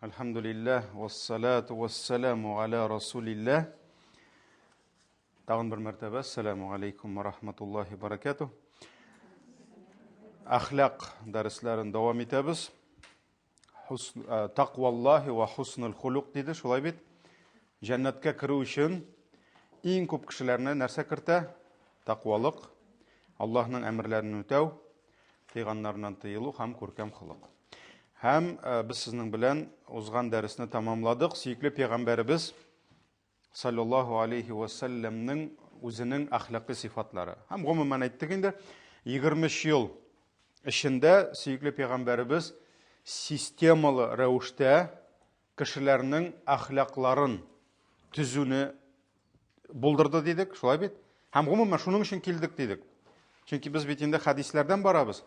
Әлхәмдүлилләһ, вассалату вассаламу аля расулилләһ. Тагын бер мәртәбә, ассаламу алейкум ва рахматуллахи баракатуh. Әхлак дәресләрен дәвам итәбез. Э, тақваллахи ва хуснул хулук диде, шулай бит? Җәннәткә керү өчен иң күп кешеләрне нәрсә кертә? Тақвалык, Аллаһның әмерләрен үтәү, тыйганнарыннан тыелу һәм күркәм холык. Һәм э, без сезнең белән узган дәресне тамамладык. Сөекле пәйгамбәребез саллаллаһу алейхи ва сәлләмнең үзенең әхлакый сыйфатлары. Һәм гомумән әйттек инде, 23 ел эчендә сөекле пәйгамбәребез системалы рәвештә кешеләрнең әхлакларын төзүне булдырды дидек, шулай бит? Һәм гомумән шуның өчен килдек дидек. Чөнки без бит инде хәдисләрдән барабыз.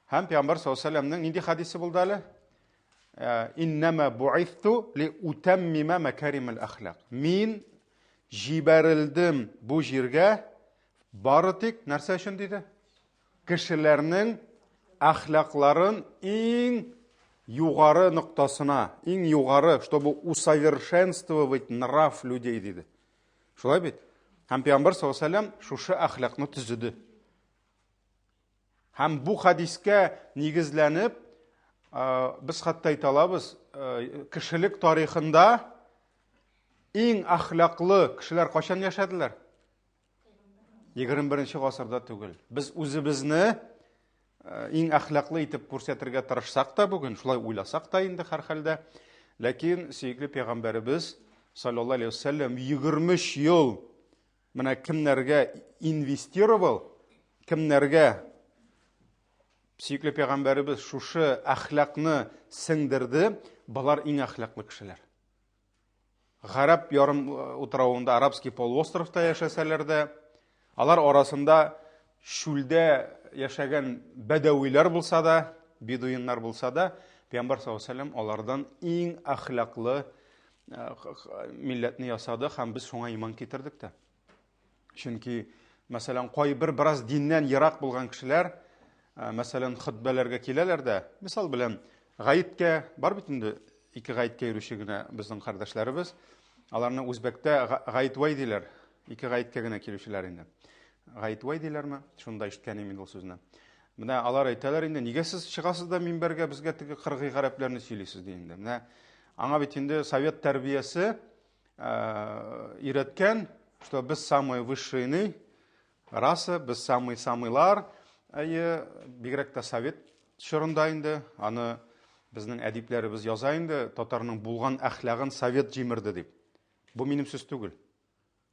Һәм пәйгамбәр саллаллаһу алейһи ва сәлләмнең нинди хәдисе булды әле? Э, иннәмә буифту ли утәммимә мәкәримел әхлак. Мин җибәрелдем бу җиргә бары тик нәрсә өчен диде? Кешеләрнең әхлакларын иң югары ноктасына, иң югары, чтобы усовершенствовать нрав людей диде. Шулай бит? Һәм Пәйгамбәр саллаллаһу алейһи ва сәлләм шушы әхлакны төзеде. Һәм бу хәдискә нигезләнеп, без хәтта әйтә алабыз, кешелек тарихында иң әхлаклы кешеләр кайчан яшәделәр? 21 гасырда түгел. Без үзебезне иң әхлаклы итеп күрсәтергә тырышсак та бүген, шулай уйласак та инде һәрхәлдә, ләкин сөекле пәйгамбәребез саллаллаһу алейһи вәсәлләм 23 ел Менә кемнәргә инвестировал, кемнәргә сөекле пәйгамбәребез шушы әхлакны сеңдерде, болар иң әхлаклы кешеләр. Гарәп ярым э, утравында, Арабский полуостровта яшәсәләр дә, алар арасында чүлдә яшәгән бәдәвиләр булса да, бедуиннар булса да, Пәйгамбәр саллаллаһу алейһи вәсәлләм алардан иң әхлаклы милләтне ясады һәм без шуңа иман китердек тә. Чөнки, мәсәлән, кайбер бераз диннән ерак булган кешеләр, мәсәлән, хөтбәләргә киләләр дә, мисал белән, гаеткә, бар бит инде ике гаеткә йөрүче генә безнең кардәшләребез, аларны үзбәктә гаетвай диләр, ике гаеткә генә килүчеләр инде. Гаетвай диләрме? Шунда ишеткән идем инде ул сүзне. Менә алар әйтәләр инде, нигә сез чыгасыз да минбәргә, безгә теге кыргый гарәпләрне сөйлисез ди инде. Менә аңа бит инде совет тәрбиясе өйрәткән, что без самые высшие раса, без самый-самыйлар. Әйе, бигрәк тә совет чорында инде аны безнең әдипләребез яза инде, татарның булган әхлагын совет җимерде дип. Бу минем сүз түгел.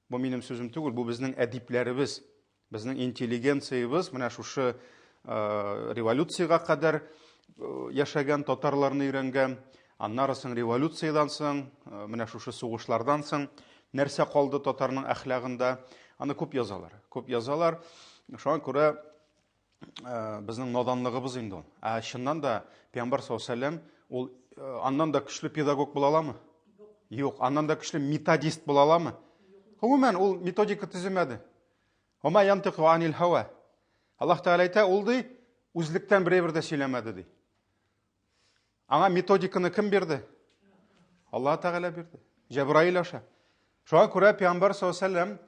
Бу минем сүзем түгел, бу безнең әдипләребез, безнең интеллигенциябез менә шушы э, революциягә кадәр э, яшәгән татарларны өйрәнгән, аннары соң революциядән соң, э, менә шушы сугышлардан соң нәрсә калды татарның әхлагында, аны күп язалар, күп язалар. Шуңа күрә Э, безнең наданлыгыбыз инде ул. Ә чыннан да Пәйгамбәр саллаллаһу алейһи ул э, аннан да көчле педагог була аламы? Юк. Аннан да көчле методист була аламы? Гомумән, ул методика төземәде. Вама янтыку анил һава. Аллаһ Тәгалә әйтә, ул ди, үзлектән берәй бер дә сөйләмәде ди. Аңа методиканы кем бирде? Аллаһ Тәгалә бирде. Җәбраил аша. Шуңа күрә Пәйгамбәр саллаллаһу алейһи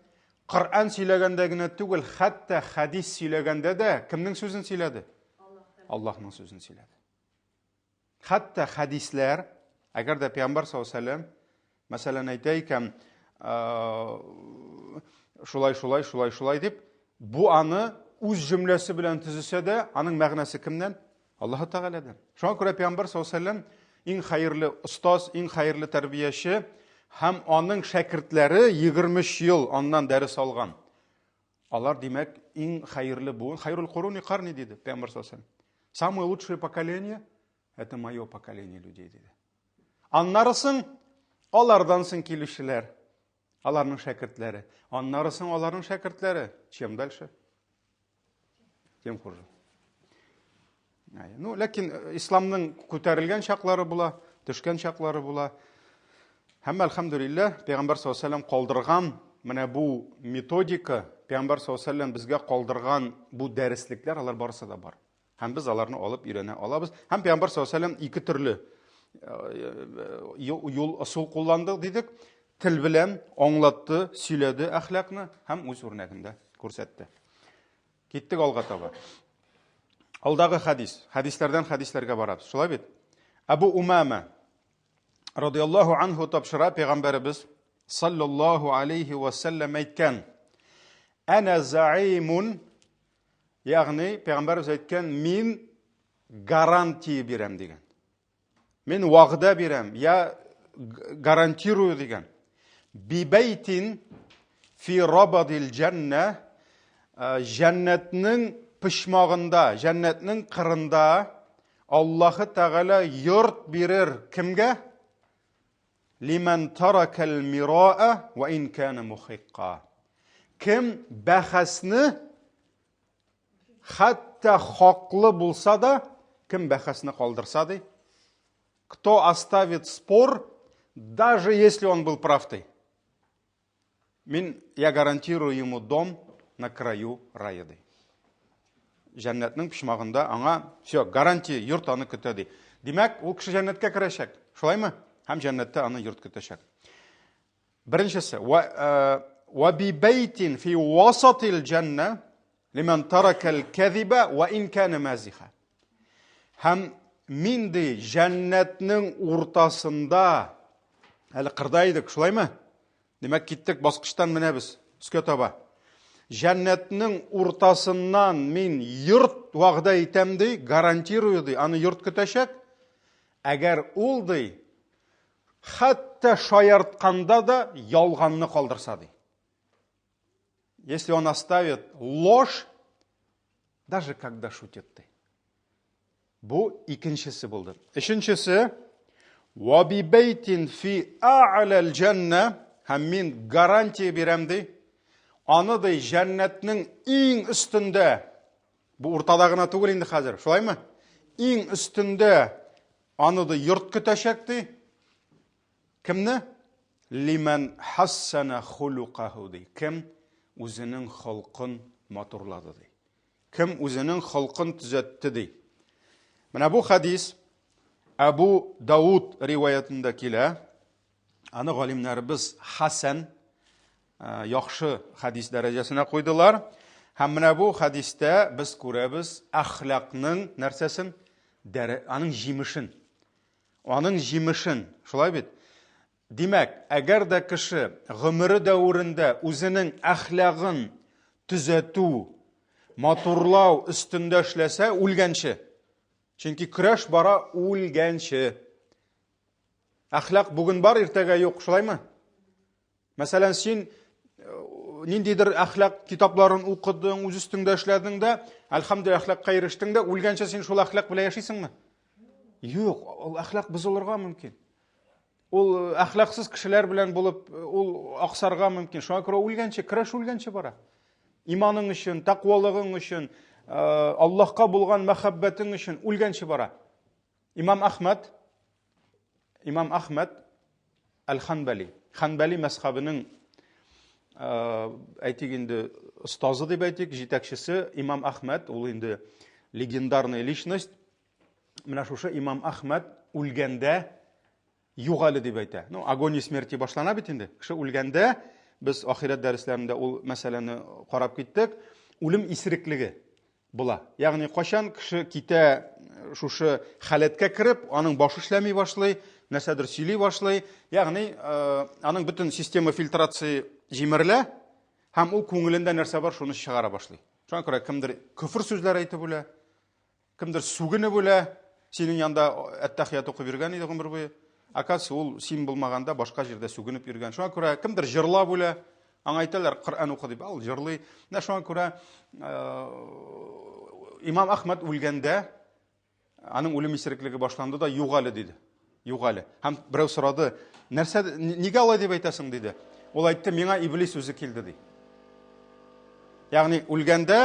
Коръән сөйләгәндә генә түгел, хәтта хәдис сөйләгәндә дә кемнең сүзен сөйләде? Аллаһның сүзен сөйләде. Хәтта хәдисләр, әгәр дә Пәйгамбәр саллаллаһу алейһи мәсәлән, әйтә икән, шулай, шулай, шулай, шулай дип, бу аны үз җөмләсе белән төзесә дә, аның мәгънәсе кемнән? Аллаһы Тәгаләдән. Шуңа күрә Пәйгамбәр саллаллаһу алейһи иң хәерле остаз, иң хәерле тәрбияче һәм аның шәкертләре 23 ел аннан дәрес алган. Алар, димәк, иң хәерле буын. Хайрул куруни карни диде Пәйгамбәр саллаллаһу алейһи Самое лучшее поколение это мое поколение людей диде. Аннары соң алардан соң килүчеләр, аларның шәкертләре. Аннары соң аларның шәкертләре. Чем дальше? Тем хуже. Ну, ләкин э, исламның күтәрелгән чаклары була, төшкән чаклары була. Һәм әлхәмдүлилләһ, Пәйгамбәр саллаллаһу алейһи калдырган менә бу методика, Пәйгамбәр саллаллаһу алейһи безгә калдырган бу дәреслекләр, алар барысы да бар. Һәм без аларны алып өйрәнә алабыз. Һәм Пәйгамбәр саллаллаһу алейһи ике төрле юл ысул кулланды дидек. Тел белән аңлатты, сөйләде әхлакны һәм үз үрнәгендә күрсәтте. Киттек алга таба. Алдагы хәдис. Хәдисләрдән хәдисләргә барабыз. Шулай бит? Әбу Умама радиаллаһу анһу тапшыра пәйгамбәребез саллаллаһу алейхи ва сәлләм әйткән. Әнә заимун, ягъни пәйгамбәребез әйткән, мин гарантия бирәм дигән. Мин вәгъдә бирәм, я гарантирую дигән. Бибәйтин фи рабадил җәннә, җәннәтнең почмагында, җәннәтнең кырында Аллаһы Тәгалә йорт бирер кемгә? Лиман таракал мираа ва ин кана мухикка. Кем бәхәсне хәтта хаклы булса да, кем бәхәсне калдырса ди, кто оставит спор, даже если он был прав ты. Мин, я гарантирую ему дом на краю рая ди. Җәннәтнең почмагында аңа, все, гарантия, йорт аны көтә ди. Димәк, ул кеше җәннәткә керәчәк. Шулаймы? Һәм җәннәттә аны йорт көтәчәк. Беренчесе, ва би бәйтин фи васатил җәннә лиман таракал кәзиба ва ин кана мазиха. Һәм мин ди җәннәтнең уртасында әле кырда идек, шулаймы? Димәк, киттек, баскычтан менәбез өскә таба. Җәннәтнең уртасыннан мин йорт вәгъдә итәм ди, гарантирую ди, аны йорт көтәчәк. Әгәр ул ди, хәтта шаяртканда да ялганны калдырса ди. Если он оставит ложь, даже когда шутит ты. Бу икенчесе булды. Өченчесе, ва би бәйтин фи а'лал җәннә, һәм мин гарантия бирәм ди. Аны ди җәннәтнең иң өстендә, бу уртада гына түгел инде хәзер, шулаймы? Иң өстендә аны ди йорт көтәчәк ди. Кемне? Лимән хассана хулукаху ди. Кем үзенең холкын матурлады ди. Кем үзенең холкын төзәтте ди. Менә бу хадис Әбу Дауд риваятында килә. Аны галимнәребез хасан, яхшы хадис дәрәҗәсенә куйдылар. Һәм менә бу хадистә без күрәбез әхлакның нәрсәсен? Аның җимешен. Аның җимешен, шулай бит? Димәк, әгәр дә кеше гомере дәверендә үзенең әхлагын төзәтү, матурлау өстендә эшләсә, үлгәнче. Чөнки көрәш бара үлгәнче. Әхлак бүген бар, иртәгә юк, шулаймы? Мәсәлән, син э, ниндидер әхлак китапларын укыдың, үз өстеңдә эшләдең дә, әлхәмдүлилләһ, әхлакка ирештең дә, үлгәнче син шул әхлак белән яшисеңме? Юк, ул әхлак бозылырга мөмкин. Ул э, әхлаксыз кешеләр белән булып, э, ул аксарга мөмкин. Шуңа күрә үлгәнче, көрәш үлгәнче бара. Иманың өчен, тәкъвалыгың өчен, Аллаһка булган мәхәббәтең өчен үлгәнче бара. Имам Ахмад, Имам Ахмад Әл-Ханбали. Ханбали мәзхәбенең әйтик инде остазы дип әйтик, җитәкчесе Имам Ахмад, ул инде легендарная личность. Менә шушы Имам Ахмад үлгәндә юк әле дип әйтә. Ну, агония смерти башлана бит инде. Кеше үлгәндә без ахирәт дәресләрендә ул мәсьәләне карап киттек. Үлем исереклеге була. Ягъни кайчан кеше китә э, шушы халәткә кереп, аның башы эшләми башлый, нәрсәдер сөйли башлый. Ягъни э, аның бөтен система фильтрации җимерелә һәм ул күңелендә нәрсә бар, шуны чыгара башлый. Шуңа күрә кемдер көфер сүзләр әйтеп үлә, кемдер сүгенеп үлә, синең янда әттәхият укып йөргән иде гомер буе. Оказывается, ул син булмаганда башка җирдә сүгенеп йөргән. Шуңа күрә кемдер җырлап үлә, аңа әйтәләр, Коръән укы дип, ул җырлый. Менә шуңа күрә э, Имам Ахмад үлгәндә аның үлем исереклеге башланды да юк әле диде. Юк әле. Һәм берәү сорады, нәрсә, нигә алай дип әйтәсең диде. Ул әйтте, миңа иблис үзе килде ди. Ягъни үлгәндә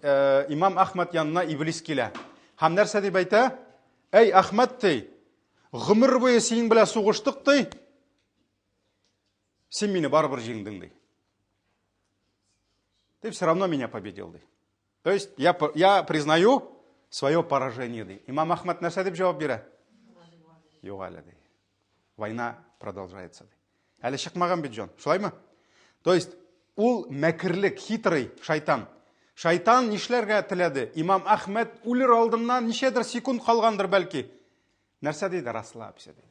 э, имам Ахмад янына иблис килә. Һәм нәрсә дип әйтә? Әй, Ахмад ди, гомер буе синең белән сугыштык ди. Син мине барыбер җиңдең ди. Ты все равно меня победил ди. То есть я, я признаю свое поражение ди. Имам Ахмад нәрсә дип җавап бирә? Юк әле ди. Война продолжается ди. Әле чыкмаган бит җан, шулаймы? То есть ул мәкерлек, хитрый шайтан. Шайтан нишләргә теләде? Имам Әхмәд үлер алдыннан ничәдер секунд калгандыр бәлки. Нәрсә диде? Расслабься диде.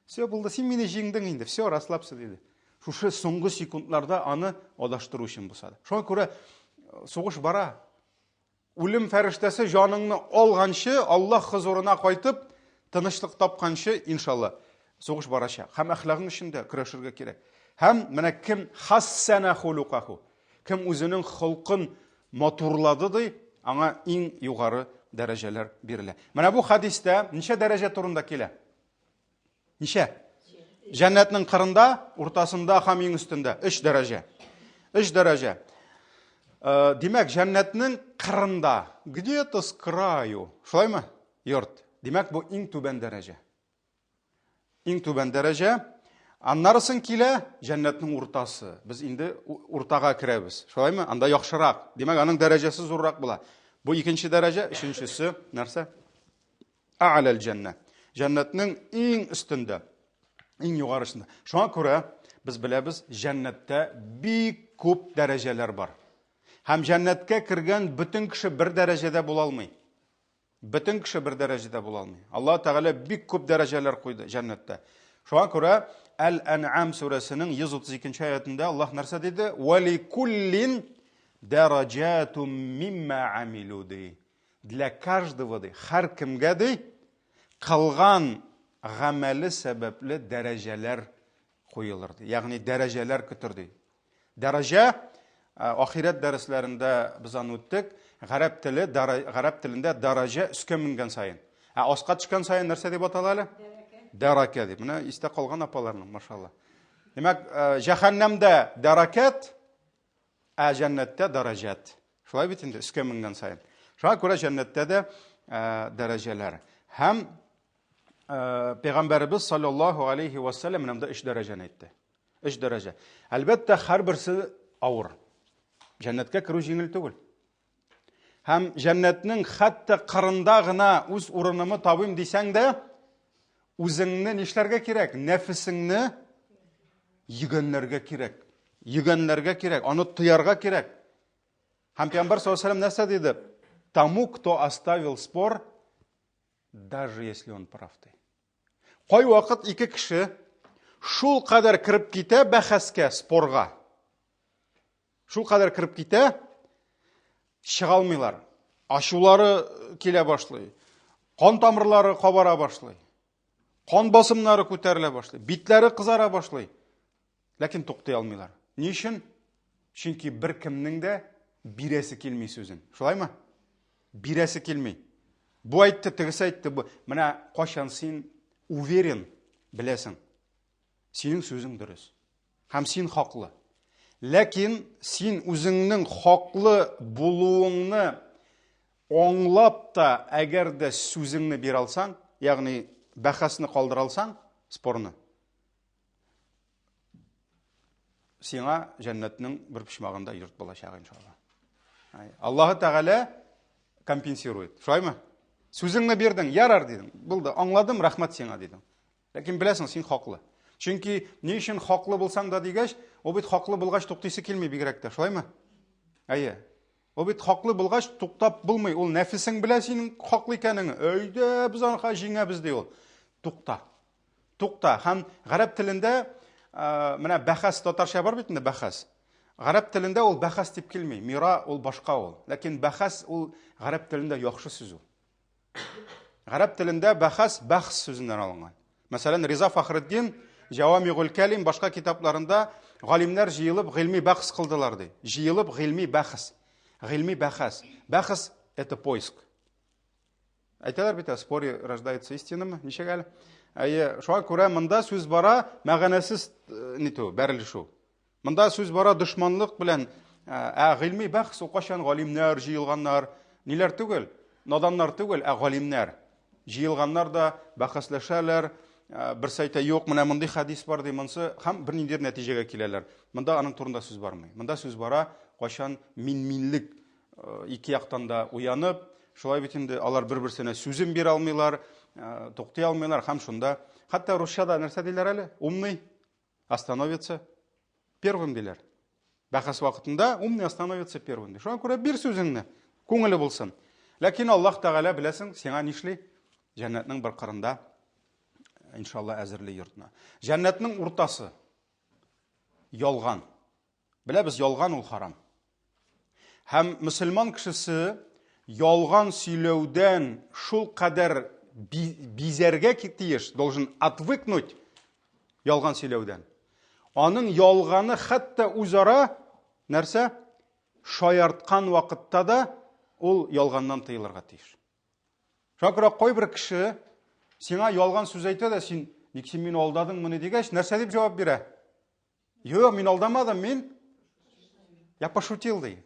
Все булды, син мине җиңдең инде, все, расслабься диде. Шушы соңгы секундларда аны адаштыру өчен булса да. Шуңа күрә э, сугыш бара. Үлем фәрештәсе җаныңны алганчы, Аллаһ хозурына кайтып, тынычлык тапканчы, иншалла, сугыш барачак. Һәм әхлагың өчен дә көрәшергә кирәк. Һәм менә кем хассана хулукаху, кем үзенең холкын матурлады ди, аңа иң югары дәрәҗәләр бирелә. Менә бу хадистә ничә дәрәҗә турында килә? Ничә? Җәннәтнең кырында, уртасында һәм иң өстендә. Өч дәрәҗә. Өч дәрәҗә. Э, димәк, җәннәтнең кырында, где-то с краю, шулаймы? Йорт. Димәк, бу иң түбән дәрәҗә. Иң түбән дәрәҗә. Аннарысын килә җәннәтнең уртасы. Без инде уртага керәбез. Шулаймы? Анда яхшырак. Димәк, аның дәрәҗәсе зуррак була. Бу икенче дәрәҗә, өченчесе нәрсә? А'ләл җәннә. Җәннәтнең иң өстендә, иң югарысында. Шуңа күрә без беләбез, җәннәттә бик күп дәрәҗәләр бар. Һәм җәннәткә кергән бөтен кеше бер дәрәҗәдә була алмый. Бөтен кеше бер дәрәҗәдә була алмый. Аллаһ Тәгалә бик күп дәрәҗәләр куйды җәннәттә. Шуңа күрә Әл-Ән'ам сүрәсенең 132 аятында Аллаһ нәрсә диде? Ва ликуллин дараҗатум мимма амилу ди. Для каждого ди, һәркемгә ди, кылган гамәле сәбәпле дәрәҗәләр куелыр ди. Ягъни дәрәҗәләр көтер ди. Дәрәҗә ахирәт дәресләрендә без аны үттек. Гарәп теле, гарәп телендә дәрәҗә өскә менгән саен. Ә аска төшкән саен нәрсә дип атала әле? Дәрәкә дип. Менә истә калган апаларның, машалла. Димәк, җәһәннәмдә дәрәкәт, Ә җәннәттә дәрәҗәт. Шулай бит инде, өскә менгән саен. Шуңа күрә җәннәттә дә дәрәҗәләр. Һәм Пәйгамбәребез саллаллаһу алейхи ва саллям менә монда өч дәрәҗәне әйтте. Өч дәрәҗә. Әлбәттә, һәрберсе авыр. Җәннәткә керү җиңел түгел. Һәм җәннәтнең хәтта кырында гына үз урынымы табыйм дисәң дә, үзеңне нишләргә кирәк? Нәфесеңне йөгәнләргә кирәк. Йөгәнләргә кирәк, аны тыярга кирәк. Һәм Пәйгамбәр саллаллаһу алейһи нәрсә диде? Тому, кто оставил спор, даже если он прав. Ди. Кайвакыт ике кеше шул кадәр кереп китә бәхәскә, спорга. Шул кадәр кереп китә, чыга алмыйлар. Ачулары килә башлый. Кан тамырлары кабара башлый. Кан басымнары күтәрелә башлый. Битләре кызара башлый. Ләкин туктый алмыйлар. Ни өчен? Чөнки беркемнең дә бирәсе килми сүзен. Шулаймы? Бирәсе килми. Бу әйтте, тегесе әйтте. Бу. Менә кайчан син уверен беләсең. Синең сүзең дөрес. Һәм син хаклы. Ләкин син үзеңнең хаклы булуыңны аңлап та, әгәр дә сүзеңне бирә алсаң, ягъни бәхәсне калдыра алсаң, спорны, сиңа җәннәтнең бер почмагында йорт булачак иншалла. Аллаһы Тәгалә компенсирует. Шулаймы? Сүзеңне бирдең, ярар дидең. Булды, аңладым, рәхмәт сиңа дидең. Ләкин беләсең, син хаклы. Чөнки ни өчен хаклы булсаң да дигәч, ул бит хаклы булгач туктыйсы килми бигрәк тә, шулаймы? Әйе. Ул бит хаклы булгач туктап булмый. Ул нәфесең белә синең хаклы икәнеңне. Әйдә, без аны җиңәбез ди ул. Тукта. Тукта. Һәм гарәп телендә менә бәхәс татарча бар бит инде бәхәс. Гарәп телендә ул бәхәс дип килми. Мира ул башка ул. Ләкин бәхәс ул гарәп телендә яхшы сүз ул. Гарәп телендә бәхәс бәхс сүзеннән алынган. Мәсәлән, Риза Фахретдин Җавамигул Кәлим башка китапларында галимнәр җыелып гыйльми бәхс кылдылар ди. Җыелып гыйльми бәхс. Гыйльми бәхәс. Бәхс это поиск. Әйтәләр бит, споре рождается истинамы? Ничек әле? Әйе, шуңа күрә монда сүз бара мәгънәсез э, нитү, бәрелешү. Монда сүз бара дошманлык белән, э, ә гыйльми бәхс ул кайчан галимнәр җыелганнар, ниләр түгел, наданнар түгел, ә галимнәр. Җыелганнар да бәхәсләшәләр, э, берсе әйтә, юк, менә мондый хәдис бар ди, монсы һәм берниндидер нәтиҗәгә киләләр. Монда аның турында сүз бармый. Монда сүз бара, кайчан мин-минлек Э, ике яктан да уянып, шулай бит инде алар бер-берсенә сүзен бирә алмыйлар. туктый алмыйлар һәм шунда хәтта русча да нәрсә диләр әле? Умный остановится первым диләр. Бәхәс вакытында умный остановится первым. Шуңа күрә бир сүзеңне, күңеле булсын. Ләкин Аллаһ Тәгалә, беләсең, сиңа нишли? Җәннәтнең бер кырында иншалла әзерли йортны. Җәннәтнең уртасы ялган. Беләбез, ялган ул харам. Һәм мөселман кешесе ялган сөйләүдән шул кадәр бизәргә тиеш, должен отвыкнуть ялган сөйләүдән. Аның ялганы хәтта үзара нәрсә? Шаярткан вакытта да ул ялганнан тыелырга тиеш. Шуңа күрә кайбер кеше сиңа ялган сүз әйтә дә, син ник син мине алдадыңмыни дигәч, нәрсә дип җавап бирә? Юк, мин алдамадым, мин я пошутил ди.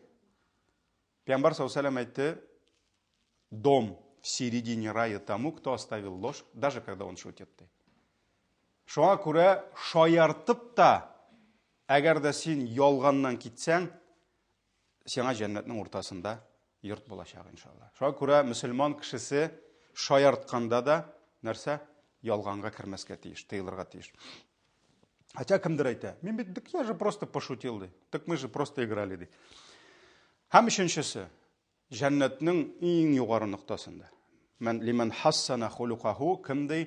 Пәйгамбәр саллаллаху әйтте, дом в середине рая тому, кто оставил ложь, даже когда он шутит. Ди. Шуңа күрә шаяртып та, әгәр дә син ялганнан китсәң, сиңа җәннәтнең уртасында йорт булачак, иншалла. Шуңа күрә мөселман кешесе шаяртканда да нәрсә? Ялганга кермәскә тиеш, тыелырга тиеш. Хотя кемдер әйтә, мин бит, так я же просто пошутил, ди. Так мы же просто играли, ди. Һәм өченчесе, җәннәтнең иң югары ноктасында. Мән лиман хассана хулукаху, кем ди,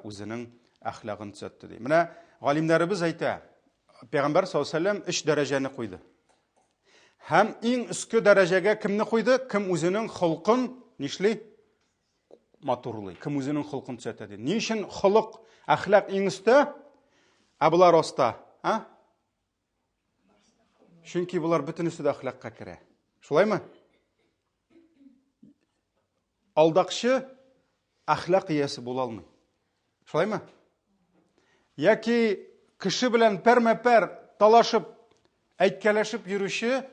үзенең әхлагын төзәтте ди. Менә галимнәребез әйтә, Пәйгамбәр саллаллаху алейһи өч дәрәҗәне куйды. Һәм иң өске дәрәҗәгә кемне куйды? Кем үзенең холкын нишли? Матурлый. Кем үзенең холкын төзәтә ди. Ни өчен холык, әхлак иң өстә, ә болар аста? А? Чөнки болар бөтенесе дә әхлакка керә. Шулаймы? Алдакчы әхлак иясе була алмый. Шулаймы? Яки кеше белән пәрмә-пәр талашып, әйткәләшеп йөрүче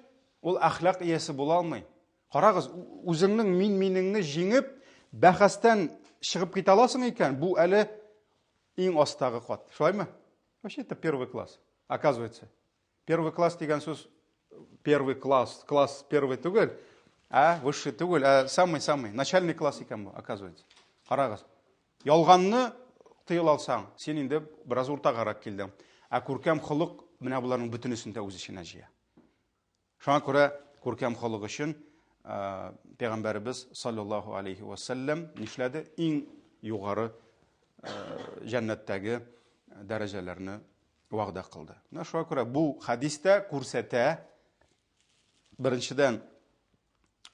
ул әхлак иясе була алмый. Карагыз, үзеңнең мин-минеңне җиңеп, бәхәстән чыгып китә аласың икән, бу әле иң астагы кат. Шулаймы? Вообще это первый класс, оказывается. Первый класс дигән сүз первый класс, класс первый түгел, ә высший түгел, ә самый-самый, начальный класс икән бу, оказывается. Карагыз. Ялганны тыела алсаң, син инде бераз уртагарак килдең. Ә күркәм холык менә боларның бөтенесен дә үз эченә җыя. Шуңа күрә күркәм холык өчен Пәйгамбәребез саллаллаһу алейхи ва саллям нишләде? Иң югары җәннәттәге дәрәҗәләрне вәгъдә кылды. Менә шуңа күрә бу хәдис тә күрсәтә, беренчедән,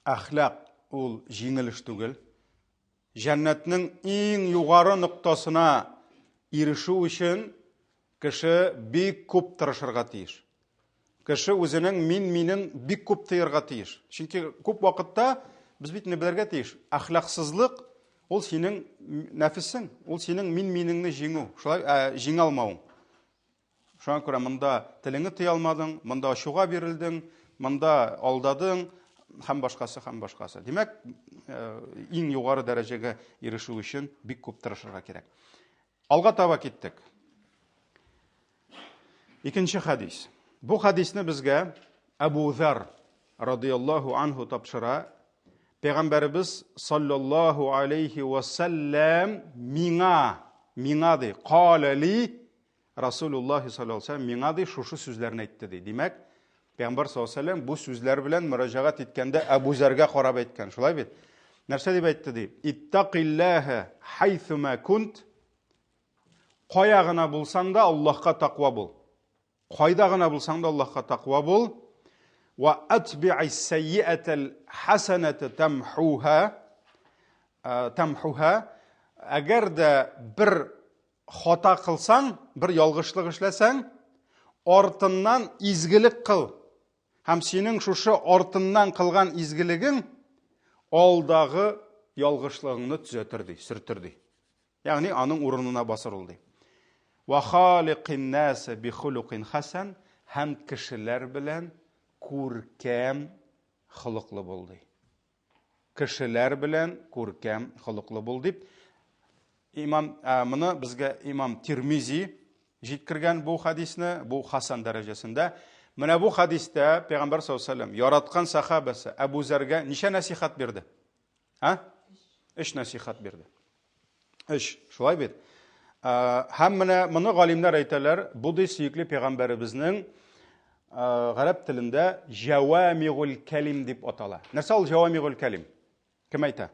әхлак ул җиңел эш түгел. Җәннәтнең иң югары ноктасына ирешү өчен кеше бик күп тырышырга тиеш. Кеше үзенең мин-минен бик күп тыярга тиеш. Чөнки күп вакытта без бит не белергә тиеш. Әхлаксызлык ул синең нәфесең, ул синең мин-минеңне җиңү, шулай ә, җиңә алмавың. Шуңа күрә монда телеңне тыя алмадың, монда ачуга бирелдең, монда алдадың һәм башкасы, һәм башкасы. Димәк, иң югары дәрәҗәгә ирешү өчен бик күп тырышырга кирәк. Алга таба киттек. Икенче хәдис. Бу хәдисне безгә Әбу Зар радияллаһу анһу тапшыра. Пәйгамбәребез саллаллаһу алейхи ва сәлләм миңа, миңа ди, калә ли Расулуллаһи саллаллаһу алейһи миңа ди шушы сүзләрне әйтте ди. Димәк, Пәйгамбәр саллаллаһу алейһи бу сүзләр белән мөрәҗәгать иткәндә Әбу Зәргә карап әйткән. Шулай бит? Нәрсә дип әйтте ди? Иттакиллаһа хайсума кунт. Кая гына булсаң да Аллаһка таква бул. Кайда гына булсаң да Аллаһка таква бул. Ва атби'ис сайyi'атал хасаната тамхуха. Тамхуха. Әгәр дә бер хата кылсаң, бер ялгышлык эшләсәң, артыннан изгелек кыл. Һәм синең шушы артыннан кылган изгелегең алдагы ялгышлыгыңны төзәтер ди, сөртер ди. Ягъни аның урынына басыр ул ди. Ва халикин наса би хулукин хасан һәм кешеләр белән күркәм холыклы бул ди. Кешеләр белән күркәм холыклы бул дип имам моны безгә имам Тирмизи җиткергән бу хадисне, бу хасан дәрәҗәсендә. Менә бу хадистә Пәйгамбәр саллаллаху алейһи вәсәлләм яраткан сахабасы Әбу Зәргә ничә нәсихәт бирде? А? Өч нәсихәт бирде. Өч, шулай бит? Һәм менә моны галимнәр әйтәләр, бу ди сөекле пәйгамбәребезнең гарәп телендә җәвамигул кәлим дип атала. Нәрсә ул җәвамигул кәлим? Кем әйтә?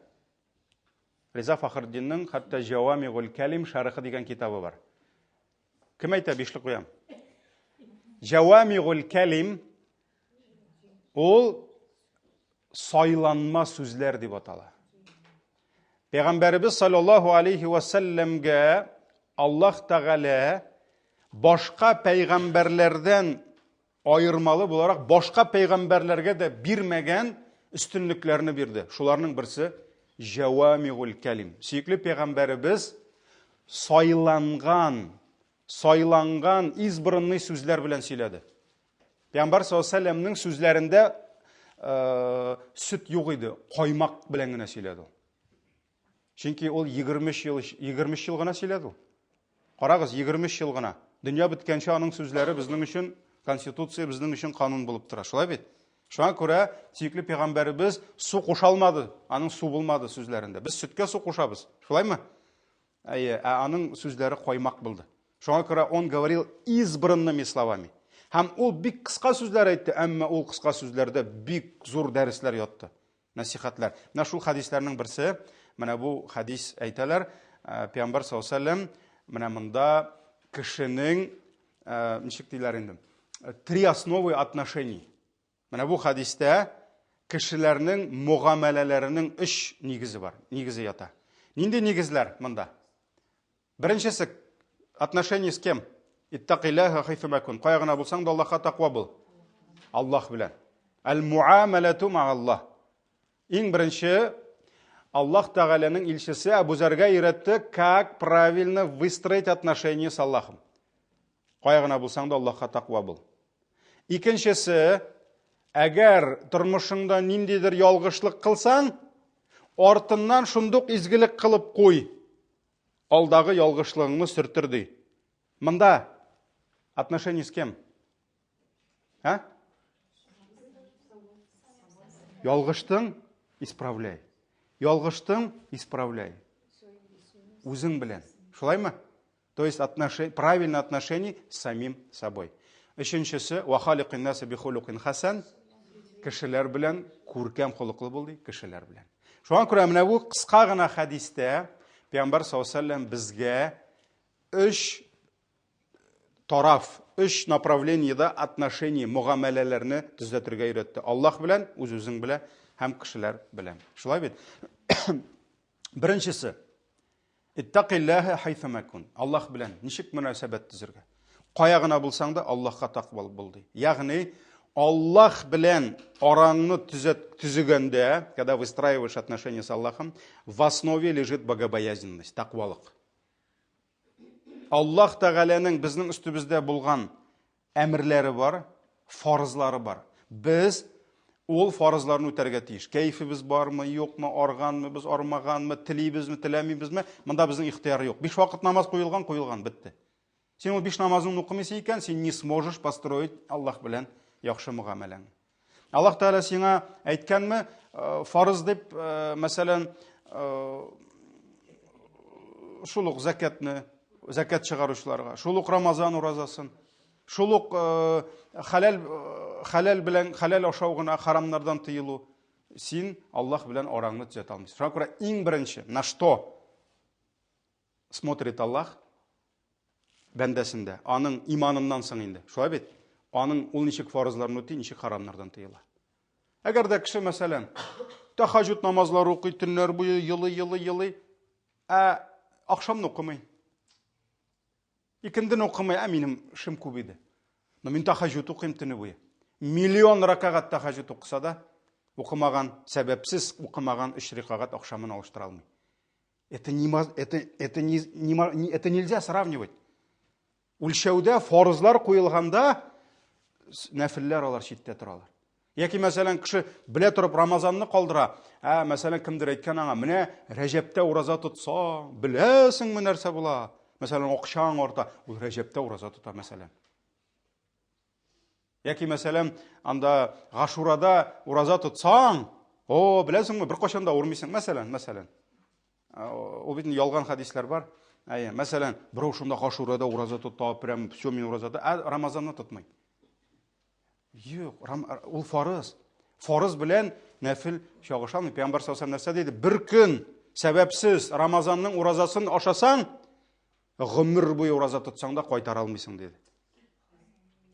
Риза Фахретдинның хәтта Җәвамигул Кәлим шәрехе дигән китабы бар. Кем әйтә, бишле куям. Җәвамигул Кәлим ул сайланма сүзләр дип атала. Пәйгамбәребез саллаллаһу алейхи ва сәлләмгә Аллаһ Тәгалә башка пәйгамбәрләрдән аермалы буларак башка пәйгамбәрләргә дә бирмәгән өстенлекләрне бирде. Шуларның берсе Җәвамигул Кәлим. Сөекле пәйгамбәребез сайланган, сайланган избранный сүзләр белән сөйләде. Пәйгамбәр саллаллаһу сүзләрендә э, сөт юк иде, каймак белән генә сөйләде ул. Чөнки ул 23 ел 23 ел гына сөйләде ул. Карагыз, 23 ел гына. Дөнья беткәнче аның сүзләре безнең өчен конституция, безнең өчен канун булып тора. Шулай бит? Шуңа күрә сөекле пәйгамбәребез су куша алмады, аның су булмады сүзләрендә. Без сөткә су кушабыз. Шулаймы? Әйе, ә аның сүзләре каймак булды. Шуңа күрә он говорил избранными словами. Һәм ул бик кыска сүзләр әйтте, әмма ул кыска сүзләрдә бик зур дәресләр ятты. Нәсихәтләр. Менә шул хәдисләрнең берсе, менә бу хәдис әйтәләр, э, Пәйгамбәр саллаллаһу алейһи менә монда кешенең, э, ничек диләр инде, три основы отношений. Менә бу хәдистә кешеләрнең мөгамәләләренең өч нигезе бар, нигезе ята. Нинди нигезләр монда? Беренчесе, отношение с кем? Иттакиллаһа хайфу кун. Кая гына булсаң да Аллаһка таква бул. Аллаһ белән. Әл-муамалату мa'Аллаһ. Иң беренче Аллаһ Тәгаләнең илчесе Әбу Зәргә өйрәтте, как правильно выстроить отношения с Аллахом. Кая гына булсаң да Аллаһка таква бул. Икенчесе, әгәр тормышыңда ниндидер ялгышлык кылсаң, артыннан шундук изгелек кылып куй. Алдагы ялгышлыгыңны сөртер ди. Монда отношение с кем? А? Ялгыштың, исправляй. Ялгыштың, исправляй. Үзең белән. Шулаймы? То есть отношение, правильное отношение с самим собой. Өченчесе, вахаликин наса бихулукин хасан, кешеләр белән күркәм холыклы бул ди, кешеләр белән. Шуңа күрә менә бу кыска гына хәдистә Пәйгамбәр саллаллаһу безгә өч тараф, өч направлениедә отношение, мөгамәләләрне төзәтергә өйрәтте. Аллаһ белән, үз-үзең белән һәм кешеләр белән. Шулай бит? Беренчесе, Иттакиллаһа хайфама кун. Аллаһ белән ничек мөнәсәбәт төзергә? Кая гына булсаң да Аллаһка таквалы бул ди. Ягъни Аллаһ белән араңны төзәт төзегәндә, когда выстраиваешь отношения с Аллахом, в основе лежит богобоязненность, таквалык. Аллаһ Тәгаләнең безнең өстебездә булган әмерләре бар, фарызлары бар. Без ул фарызларны үтәргә тиеш. Кәефебез бармы, юкмы, арганмы, без армаганмы, телибезме, теләмибезме, монда безнең ихтыяр юк. Биш вакыт намаз куелган, куелган, бетте. Син ул биш намазыңны укымыйсың икән, син не сможешь построить Аллаһ белән яхшы мөгамәләңне. Аллаһ Тәгалә сиңа әйткәнме, э, фарыз дип, э, мәсәлән, э, шул ук зәкәтне, зәкәт чыгаручыларга, шул ук Рамазан уразасын, шул ук хәләл хәләл белән хәләл ашау гына харамнардан тыелу, син Аллаһ белән араңны төзәтә алмыйсың. Шуңа күрә иң беренче, на что смотрит Аллаһ бәндәсендә, аның иманыннан соң инде. Шулай бит? Аның ул ничек фарызларны үти, ничек харамнардан тыела. Әгәр дә кеше, мәсәлән, тәхаҗүд намазлары укый төннәр буе елый, елый, елый, ә ахшамны укымый. Икендене укымый, ә минем эшем күп иде. Но мин тәхаҗүд укыйм төне буе. Миллион ракагать тәхаҗүд укыса да, укымаган, сәбәпсез укымаган өч рикагать ахшамын алыштыра алмый. Это, не, это, это, не, не, это нельзя сравнивать. Үлчәүдә фарызлар куелганда нәфелләр алар читтә торалар. Яки, мәсәлән, кеше белә торып Рамазанны калдыра. Ә, мәсәлән, кемдер әйткән аңа, менә Рәҗәптә ураза тотса, беләсеңме нәрсә була? Мәсәлән, акчаң арта. Ул Рәҗәптә ураза тота, мәсәлән. Яки, мәсәлән, анда Гашурада ураза тотсаң, о, беләсеңме, беркайчан да авырмыйсың, мәсәлән, мәсәлән. Ул бит ялган хәдисләр бар. Әйе, мәсәлән, берәү шунда Гашурада ураза тота, прям все мин ураза тота, ә Рамазанны тотмый. Юк, ул фарыз. Фарыз белән нәфил чагыша алмый. Пәйгамбәр саллаллаху нәрсә диде? Бер көн сәбәпсез Рамазанның уразасын ашасаң, гомер буе ураза тотсаң да кайтара алмыйсың диде.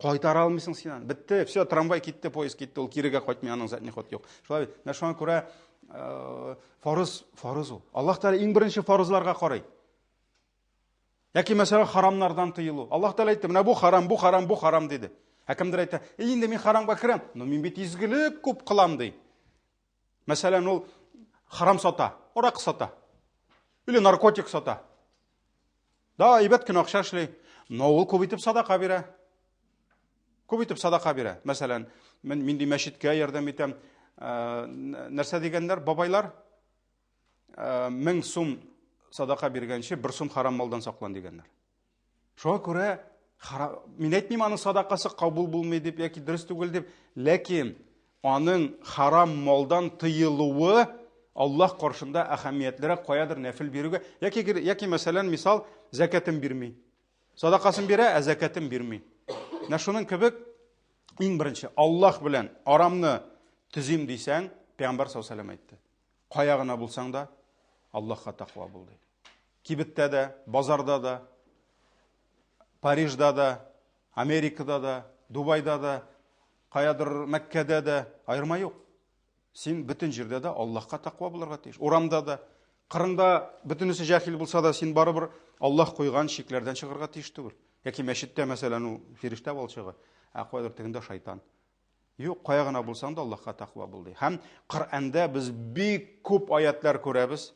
Кайтара алмыйсың син аны. Бетте, все, трамвай китте, поезд китте, ул кирегә кайтмый, аның задний ход юк. Шулай бит. Менә шуңа күрә э, фарыз, фарыз ул. Аллаһ Тәгалә иң беренче фарызларга карый. Яки мәсәлән харамнардан тыелу. Аллаһ Тәгалә әйтте, менә бу харам, бу харам, бу харам диде. Ә кемдер әйтә, "Э, инде мин харамга керәм, но мин бит изгелек күп кылам" ди. Мәсәлән, ул харам сата, аракы сата. Или наркотик сата. Да, әйбәт кенә акча эшли, но ул күп итеп садака бирә. Күп итеп садака бирә. Мәсәлән, мин минди мәчеткә ярдәм итәм. Э, нәрсә дигәннәр бабайлар? Э, 1000 сум садака биргәнче, 1 сум харам малдан саклан дигәннәр. Шуңа күрә мин әйтмим аның садакасы кабул булмый дип яки дөрес түгел дип, ләкин аның харам малдан тыелуы Аллаһ каршында әһәмиятлерәк каядыр нәфил бирүгә яки яки мәсәлән мисал зәкәтен бирми. Садакасын бирә, ә зәкәтен бирми. Менә шуның кебек иң беренче Аллаһ белән арамны төзим дисәң, Пәйгамбәр саллаллаху алейһи әйтте. Кая гына булсаң да, Аллаһка тәкъва бул ди. Кибеттә дә, базарда да, Парижда да, Америкада да, Дубайда да, каядыр Мәккәдә дә аерма юк. Син бөтен җирдә дә Аллаһка тәкъва булырга тиеш. Урамда да, кырыңда бөтенесе җәһил булса да, син барыбер Аллаһ куйган чикләрдән чыгарга тиеш түгел. Яки мәчеттә, мәсәлән, ул фирештә балчыгы, ә каядыр тегендә шайтан. Юк, кая гына булсаң да Аллаһка тәкъва бул ди. Һәм Коръәндә без бик күп аятлар күрәбез.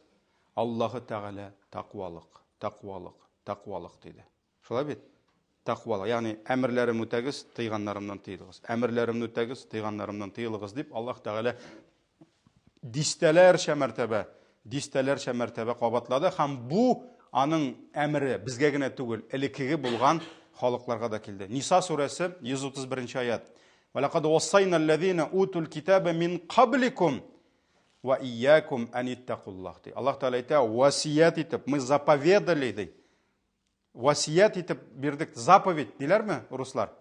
Аллаһы Тәгалә тәкъвалык, тәкъвалык, тәкъвалык диде. Шулай бит? Тәкъвалык, ягъни әмерләрем үтәгез, тыйганнарымнан тыелыгыз. Әмерләремне үтәгез, тыйганнарымнан тыелыгыз дип Аллаһ Тәгалә дистәләрчә мәртәбә, дистәләрчә мәртәбә кабатлады һәм бу аның әмере безгә генә түгел, элеккеге булган халыкларга да килде. Ниса сүрәсе 131 аят. Ва лакад вассайна аллазина утул китаба мин кабликум ва ияякум ан иттакуллах. Аллаһ Тәгалә әйтә, васият итеп, мы заповедали ди. Васият итеп бирдек, заповедь диләрме руслар?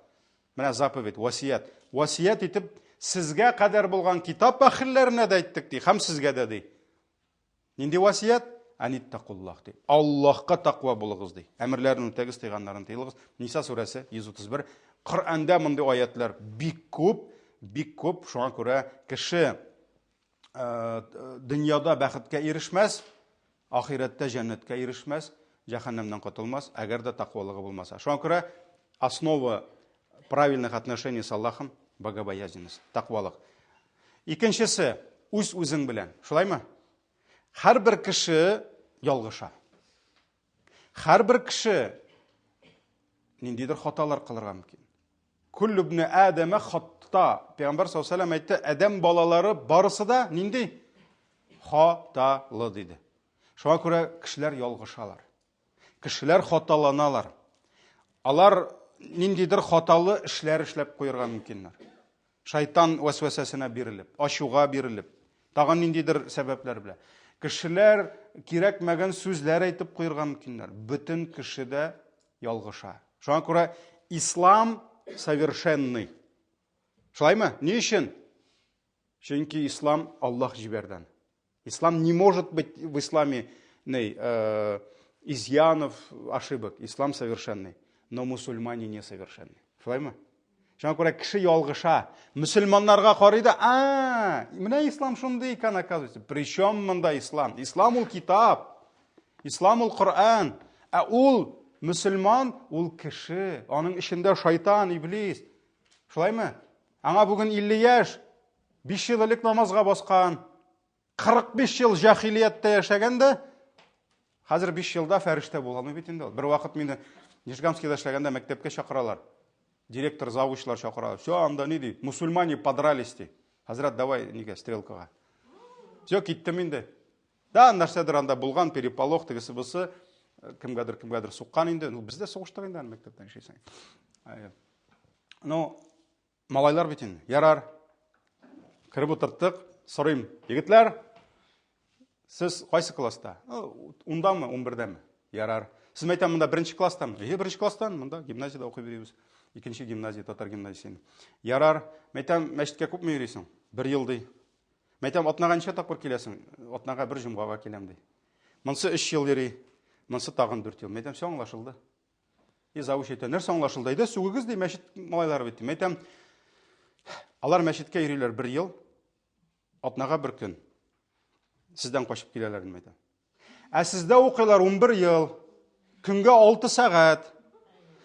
Менә заповедь, васият. Васият итеп сезгә кадәр булган китап әһелләренә дә әйттек ди, һәм сезгә дә ди. Нинди васият? Аниттакуллах ди. Аллаһка таква булыгыз ди. Әмерләрен үтәгез, тыйганнарын тыелыгыз. Ниса сүрәсе 131. Коръәндә мондый аятлар бик күп, бик күп. Шуңа күрә кеше Э, дөньяда бәхеткә ирешмәс, ахирәттә җәннәткә ирешмәс, җәһәннәмнән котылмас, әгәр дә тәкъвалыгы булмаса. Шуңа күрә основа правильных отношений с Аллахом богобоязненность, тәкъвалык. Икенчесе, үз-үзең белән. Шулаймы? Һәрбер кеше ялгыша. Һәрбер кеше ниндидер хаталар кылырга мөмкин. Күллү ибне Адама хатта. Пәйгамбәр саллаллаху алейһи әйтте, адәм балалары барысы да нинди? Хаталы диде. Шуңа күрә кешеләр ялгышалар. Кешеләр хаталаналар. Алар ниндидер хаталы эшләр эшләп куярга мөмкиннәр. Шайтан вәсвәсәсенә бирелеп, ачуга бирелеп, тагын ниндидер сәбәпләр белән. Кешеләр кирәкмәгән сүзләр әйтеп куярга мөмкиннәр. Бөтен кеше дә ялгыша. Шуңа күрә ислам совершенный. Шулаймы? Ни өчен? Чөнки ислам Аллаһ җибәрдән. Ислам не может быть в исламе не, э, изъянов, ошибок. Ислам совершенный. Но мусульмане несовершенны. Шулаймы? Шуңа күрә кеше ялгыша. Мөселманнарга карый да, а, менә ислам шундый икән, оказывается. Причем монда ислам? Ислам ул китап. Ислам ул Коръән. Ә ул мөселман, ул кеше. Аның эчендә шайтан, иблис. Шулаймы? Аңа бүген 50 яшь. 5 ел элек намазга баскан. 45 ел җахилияттә яшәгән дә, хәзер 5 елда фәрештә була алмый бит инде ул. Бер вакыт мине Нижгамскийда эшләгәндә мәктәпкә чакыралар. Директор, завучлар чакыралар. Все, анда ни ди? Мусульмане подрались ди. Хәзрәт, давай нигә стрелкага. Все, киттем инде. Да, нәрсәдер анда булган, переполох, тегесе бусы, кемгәдер кемгәдер суккан инде. Ну, без дә сугыштык инде аны мәктәптән эшлисең. Ну, Малайлар бит инде. Ярар. Кереп утырттык. Сорыйм. Егетләр, Сез кайсы класста? Ундамы, унбердәме? Ярар. Сез мәйтәм, монда беренче класстамы? Әйе, беренче класстан, монда гимназиядә укып йөрибез. Икенче гимназия, татар гимназиясендә. Ярар. Мәйтәм, мәчеткә күпме йөрисең? Бер ел ди. Мәйтәм, атнага ничә тапкыр киләсең? Атнага бер җомгага киләм ди. Монсы өч ел йөри, монсы тагын дүрт ел. Мәйтәм, все аңлашылды. И завуч әйтә, нәрсә аңлашылды? Әйдә, сүгегез ди, мәчет малайлары бит. Мәйтәм, алар мәчеткә йөриләр бер ел, атнага бер көн. Сездән качып киләләр, дип әйтәм. Ә сездә укыйлар 11 ел, көнгә 6 сәгать.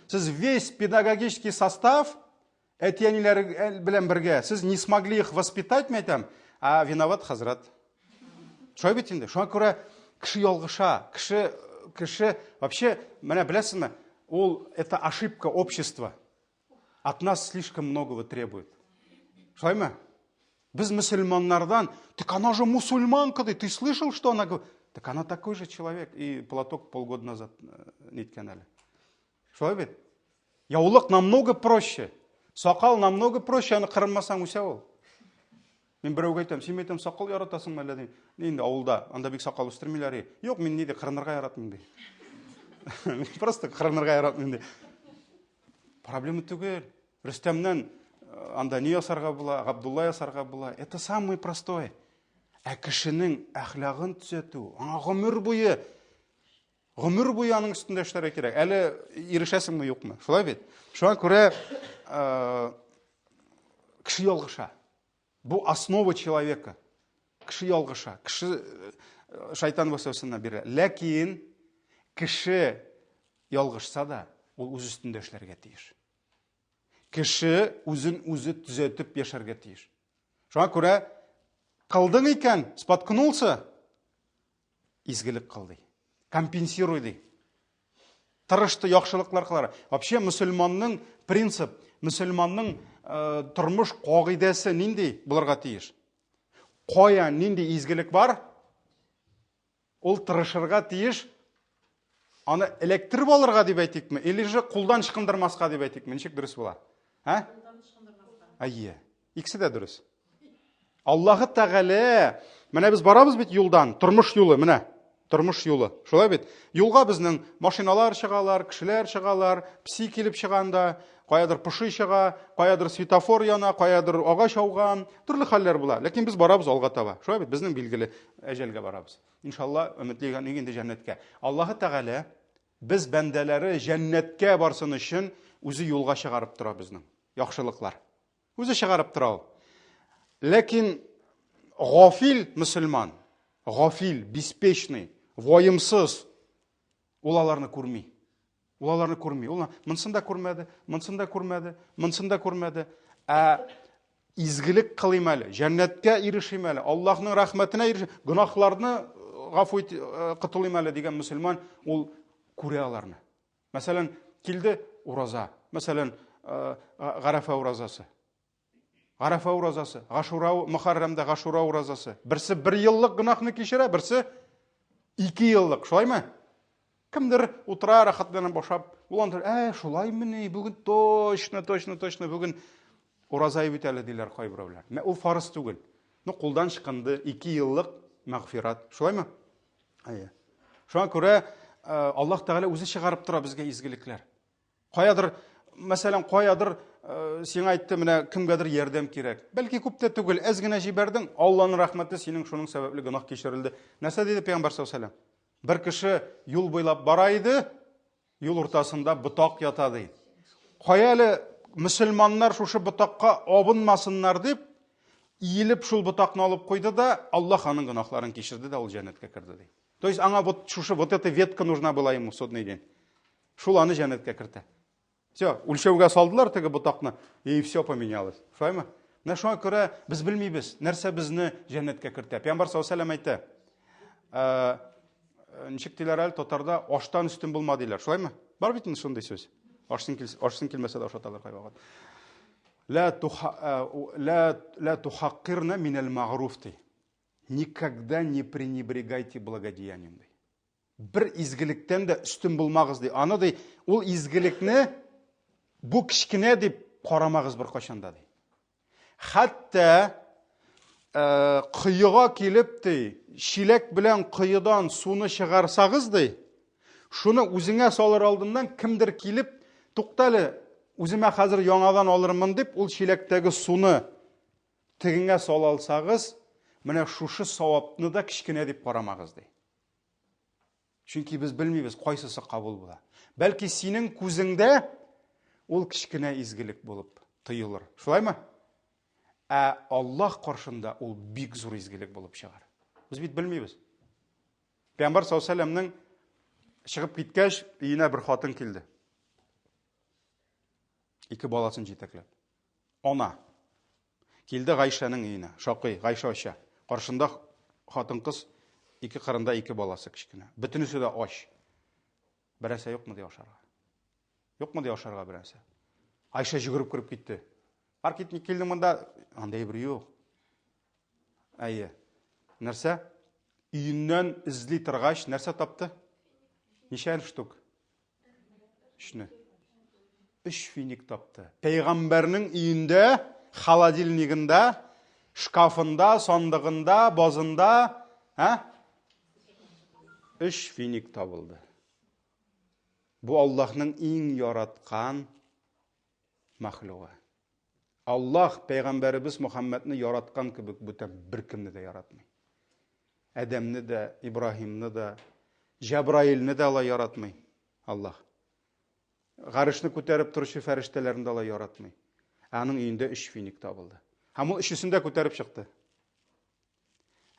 Сез весь педагогический состав әти-әниләре э, белән бергә, сез не смогли их воспитать, мен әйтәм, а виноват хәзрәт. Шулай бит инде. Шуңа күрә кеше ялгыша, кеше кеше вообще менә беләсезме, ул это ошибка общества. От нас слишком многого требует. Шулаймы? Без мөселманнардан, так она же мусульманка, ты, ты слышал, что она говорит? Так она такой же человек. И платок полгода назад э, ниткән әле. Шулай бит? Яулык намного проще. Сакал намного проще, аны кырынмасаң үсә ул. Мин берәүгә әйтәм, син әйтәм, сакал яратасыңмы әллә дим. Инде авылда, анда бик сакал үстермиләр. Юк, мин ни ди, кырынырга яратмыйм ди. Мин просто кырынырга яратмыйм ди. Проблема түгел. Рөстәмнән э, анда ни ясарга була, Габдулла ясарга була. Это самое простое. Ә кешенең әхлагын төзәтү, аңа гомер буе гомер буе аның өстендә эшләргә кирәк. Әле ирешәсеңме, юкмы? Шулай бит? Шуңа күрә э, кеше ялгыша. Бу основа человека. Кеше ялгыша, кеше э, шайтан вәсвәсәсенә бирә. Ләкин кеше ялгышса да, ул үз өстендә эшләргә тиеш. Кеше үзен үзе төзәтеп яшәргә тиеш. Шуңа күрә кылдың икән, споткнулся, изгелек кыл ди. Компенсируй ди. Тырышты яхшылыклар кылар. Вообще мөселманның принцип, мөселманның э, тормыш кагыйдәсе нинди булырга тиеш? Кая нинди изгелек бар? Ул тырышырга тиеш. Аны эләктереп алырга дип әйтикме, или же кулдан ычкындырмаска дип әйтикме? Ничек дөрес була? Ә? Әйе. Икесе дә дөрес. Аллаһы Тәгалә, менә без барабыз бит юлдан, тормыш юлы, менә, тормыш юлы. Шулай бит? Юлга безнең машиналар чыгалар, кешеләр чыгалар, пси килеп чыганда, каядыр поши чыга, каядыр светофор яна, каядыр агач ауган, төрле хәлләр була. Ләкин без барабыз алга таба. Шулай бит? Безнең билгеле әҗәлгә барабыз. Иншалла, өметләгән инде җәннәткә. Аллаһы Тәгалә без бәндәләре җәннәткә барсын өчен үзе юлга чыгарып тора безнең яхшылыклар. Үзе чыгарып тора ул. Ләкин гафил мөселман, гафил, беспечный, ваемсыз, ул аларны күрми. Ул аларны күрми. Ул монысын да күрмәде, монысын да күрмәде, монысын да күрмәде. Ә изгелек кылыйм әле, җәннәткә ирешим әле, Аллаһның рәхмәтенә ирешим, гөнаһларны э, гафу ит, э, котылыйм әле дигән мөселман, ул күрә аларны. Мәсәлән, килде ураза. Мәсәлән, э, Гарәфә уразасы. Гарәфә уразасы, Гашура, Мөхәррәмдә Гашура уразасы. Берсе бер еллык гөнаһны кичерә, берсе ике еллык. Шулаймы? Кемдер утыра рәхәтләнеп ашап, ул анда, ә, шулаймыни, бүген точно, точно, точно бүген ураза бит әле диләр кайберәүләр. Мә ул фарыз түгел. Ну, кулдан чыкынды, ике еллык мәгъфират. Шулаймы? Әйе. Шуңа күрә э, Аллаһ Тәгалә үзе чыгарып тора безгә изгелекләр. Каядыр, мәсәлән, каядыр э, сиңа әйтте, менә кемгәдер ярдәм кирәк. Бәлки күп тә түгел, әз генә җибәрдең, Аллаһның рәхмәте синең шуның сәбәпле гөнаһ кичерелде. Нәрсә диде Пәйгамбәр саллаллаһу алейһи вәсәлләм? Бер кеше юл буйлап бара иде, юл уртасында ботак ята ди. Кая әле мөселманнар шушы ботакка абынмасыннар дип, иелеп шул ботакны алып куйды да, Аллаһ аның гөнаһларын кичерде дә ул җәннәткә керде ди. То есть аңа вот шушы вот эта ветка нужна была ему судный день. Шул аны җәннәткә кертә. Все, үлчәүгә салдылар теге ботакны, и все поменялось. Шулаймы? Менә шуңа күрә без белмибез, нәрсә безне җәннәткә кертә. Пәйгамбәр саллаллаһу алейһи әйтә, э, ничек диләр әле татарда, аштан өстен булма диләр. Шулаймы? Бар бит инде шундый сүз. Ашсын килсә, ашсын килмәсә дә ашаталар кайвакыт. Ла туха, э, ла ла тухаккирна минәл мәгъруф ди. Никогда не пренебрегайте благодеянием ди. Бер изгелектән дә өстен булмагыз ди. Аны ди, ул изгелекне бу кечкенә дип карамагыз беркайчан да ди. Хәтта Э, коега килеп ди, чиләк белән коедан суны чыгарсагыз ди, шуны үзеңә салыр алдыннан кемдер килеп, туктале, үземә хәзер яңадан алырмын дип, ул чиләктәге суны тегеңә сала алсагыз, менә шушы савапны да кечкенә дип карамагыз ди. Чөнки без белмибез, кайсысы кабул була. Бәлки синең күзеңдә ул кечкенә изгелек булып тоелыр. Шулаймы? Ә Аллаһ каршында ул бик зур изгелек булып чыгар. Без бит белмибез. Пәйгамбәр саллаллаһу алейһи чыгып киткәч, өенә бер хатын килде. Ике баласын җитәкләп. Ана. Килде Гайшәнең өенә. Шакый, Гайшә ача. Каршында хатын-кыз, ике кырында ике баласы кечкенә. Бөтенесе дә ач. Берәрсә юкмы ди ашарга? Юкмы ди ашарга берәрсә? Айша жүгереп кереп китте. Бар кит, ник килдең монда? Анда әйбер юк. Әйе. Нәрсә? Өеннән эзли торгач, нәрсә тапты? Ничә штук? Өчне. Өч финик тапты. Пәйгамбәрнең өендә, холодильнигында, шкафында, сандыгында, базында, ә? Өч финик табылды. Бу Аллаһның иң яраткан мәхлугы. Аллаһ пәйгамбәребез Мөхәммәдне яраткан кебек бүтән беркемне дә яратмый. Адәмне дә, Ибраһимны да, Җәбраилне дә алай яратмый Аллаһ. Гарышны күтәреп торучы фәрештәләрне дә алай яратмый. Ә аның өендә өч финик табылды. Һәм ул өчесен дә күтәреп чыкты.